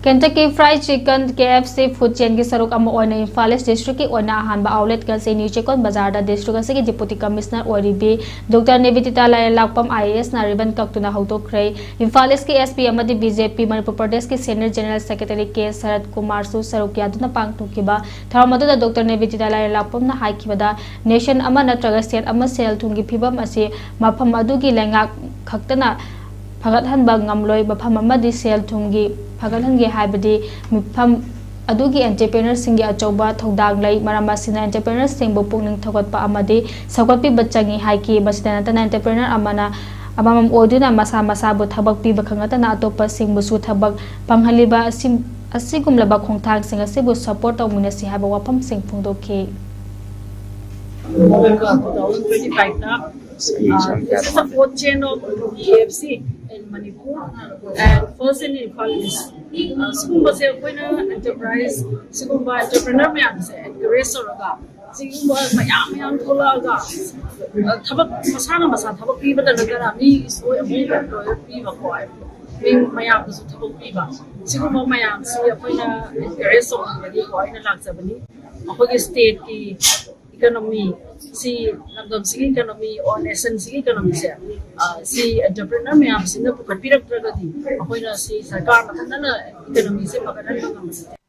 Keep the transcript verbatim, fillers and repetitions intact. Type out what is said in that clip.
Kentucky Fried Chicken, K F C, food chain ꯒꯤ ꯁꯔꯨꯛ ꯑꯃ ꯑꯣꯏꯅ ꯏꯝꯐꯥꯜ ꯏꯁ ꯗꯤꯁꯇ꯭ꯔꯤꯛꯀꯤ ꯑꯣꯏꯅ ꯑꯍꯥꯟꯕ ꯑꯥꯎꯠꯂꯦꯠ ꯉꯁꯤ ꯅ꯭ꯌꯨ ꯆꯦꯛꯀꯣꯟ ꯕꯖꯥꯔꯗ ꯗꯤꯁꯇ꯭ꯔꯤꯛ ꯑꯁꯤꯒꯤ ꯗꯤꯄꯨꯇꯤ ꯀꯃꯤꯁꯅꯔ ꯑꯣꯏꯔꯤꯕꯤ ꯗꯣꯛꯇꯔ ꯅꯦꯕꯤꯗꯤꯇꯥ ꯂꯥꯏꯔꯦꯟꯂꯥꯛꯄꯝ ꯑꯥꯏ ꯑꯦ ꯑꯦꯁꯅ ꯔꯤꯕꯟ ꯀꯛꯇꯨꯅ ꯍꯧꯗꯣꯛꯈ꯭ꯔꯦ꯫ ꯏꯝꯐꯥꯜ ꯏꯁꯀꯤ ꯑꯦꯁ ꯄꯤ ꯑꯃꯗꯤ ꯕꯤ ꯖꯦ ꯄꯤ ꯃꯅꯤꯄꯨꯔ ꯄ꯭ꯔꯗꯦꯁꯀꯤ senior general secretary K Sarat ꯀꯨꯃꯥꯔꯁꯨ ꯁꯔꯨꯛ ꯌꯥꯗꯨꯅ ꯄꯥꯡꯊꯣꯛꯈꯤꯕ ꯊꯧꯔꯝ ꯑꯗꯨꯗ ꯗꯣꯛꯇꯔ ꯅꯦꯕꯤꯗꯤꯇꯥ ꯂꯥꯏꯔꯦꯟꯂꯥꯛꯄꯝꯅ ꯍꯥꯏꯈꯤꯕꯗ, ꯅꯦꯁꯟ ꯑꯃ ꯅꯠꯇ꯭ꯔꯒ ꯁ꯭ꯇꯦꯠ ꯑꯃ ꯁꯦꯜ ꯊꯨꯝꯒꯤ ꯐꯤꯕꯝ ꯑꯁꯤ ꯃꯐꯝ ꯑꯗꯨꯒꯤ ꯂꯩꯉꯥꯛ ꯈꯛꯇꯅ ꯐꯒꯠꯍꯟꯕ ꯉꯝꯂꯣꯏ, ꯃꯐꯝ ꯑꯃꯗꯤ ꯁꯦꯜ ꯊꯨꯝꯒꯤ ꯐꯒꯠꯍꯟꯒꯦ ꯍꯥꯏꯕꯗꯤ ꯃꯤꯐꯝ ꯑꯗꯨꯒꯤ ꯑꯦꯟꯇꯔꯄ꯭ꯔꯦꯅꯔꯁꯤꯡꯒꯤ ꯑꯆꯧꯕ ꯊꯧꯗꯥꯡ ꯂꯩ꯫ ꯃꯔꯝ ꯑꯁꯤꯅ ꯑꯦꯟꯇꯔꯄ꯭ꯔꯦꯅꯔꯁꯤꯡꯕꯨ ꯄꯨꯛꯅꯤꯡ ꯊꯧꯒꯠꯄ ꯑꯃꯗꯤ ꯁꯧꯒꯠꯄꯤꯕ ꯆꯪꯏ ꯍꯥꯏꯈꯤ꯫ ꯃꯁꯤꯗ ꯅꯠꯇꯅ ꯑꯦꯟꯇꯔꯄ꯭ꯔꯦꯅꯔ ꯑꯃꯅ ꯑꯃꯃꯝ ꯑꯣꯏꯗꯨꯅ ꯃꯁꯥ ꯃꯁꯥꯕꯨ ꯊꯕꯛ ꯄꯤꯕ ꯈꯛ ꯅꯠꯇꯅ ꯑꯇꯣꯞꯄꯁꯤꯡꯕꯨꯁꯨ ꯊꯕꯛ ꯐꯪꯍꯜꯂꯤꯕ ꯑꯁꯤ-, ꯑꯁꯤꯒꯨꯝꯂꯕ ꯈꯣꯡꯊꯥꯡꯁꯤꯡ ꯑꯁꯤꯕꯨ ꯁꯄꯣꯔꯠ ꯇꯧꯃꯤꯟꯅꯁꯤ ꯍꯥꯏꯕ ꯋꯥꯐꯝꯁꯤꯡ ꯐꯣꯡꯗꯣꯛꯈꯤ꯫ Two thousand twenty-five ꯇ, uh, this is the fourth chain of K F C in Manipur and first in Imphal East. Uh, ꯁꯤꯒꯨꯝꯕꯁꯦ ꯑꯩꯈꯣꯏꯅ ꯑꯦꯟꯇꯔꯄ꯭ꯔꯥꯏꯁ, ꯁꯤꯒꯨꯝꯕ ꯑꯦꯟꯇꯔꯄ꯭ꯔꯦꯅꯔ ꯃꯌꯥꯝꯁꯦ ꯑꯦꯟꯀꯔꯦꯖ ꯇꯧꯔꯒ, ꯁꯤꯒꯨꯝꯕ ꯃꯌꯥꯝ ꯃꯌꯥꯝ ꯊꯣꯛꯂꯛꯑꯒ, uh, ꯊꯕꯛ ꯃꯁꯥꯅ ꯃꯁꯥ ꯊꯕꯛ ꯄꯤꯕꯗ ꯅꯠꯇꯅ ꯃꯤ ꯁꯣꯏ ꯑꯃꯨꯛ ꯑꯦꯝꯄ꯭ꯂꯣꯌꯔ ꯄꯤꯕꯀꯣ, ꯃꯤ ꯃꯌꯥꯝꯗꯁꯨ ꯊꯕꯛ ꯄꯤꯕ, ꯁꯤꯒꯨꯝꯕ ꯃꯌꯥꯝꯁꯤ ꯑꯩꯈꯣꯏꯅ ꯑꯦꯟꯀꯔꯦꯖ ꯇꯧꯍꯟꯕꯒꯤꯀꯣ ꯑꯩꯅ ꯂꯥꯛꯆꯕꯅꯤ꯫ ꯑꯩꯈꯣꯏꯒꯤ ꯁ꯭ꯇꯦꯠꯀꯤ ꯏꯀꯣꯅꯣꯃꯤ, ꯁꯤ ꯂꯝꯗꯝꯁꯤꯒꯤ ꯏꯀꯣꯅꯣꯃꯤ, ꯑꯣꯔ ꯅꯦꯁꯟꯁꯤꯒꯤ ꯏꯀꯣꯅꯣꯃꯤꯁꯦ, ꯑ, ꯁꯤ ꯑꯦꯟꯇꯔꯄ꯭ꯔꯦꯅꯔ ꯃꯌꯥꯝꯁꯤꯅ ꯄꯨꯈꯠꯄꯤꯔꯛꯇ꯭ꯔꯒꯗꯤ ꯑꯩꯈꯣꯏꯅ ꯁꯤ ꯁꯔꯀꯥꯔ ꯃꯊꯟꯇꯅ ꯏꯀꯣꯅꯣꯃꯤꯁꯦ ꯐꯒꯠꯍꯟꯕ ꯉꯝꯕ ꯅꯠꯇꯦ꯫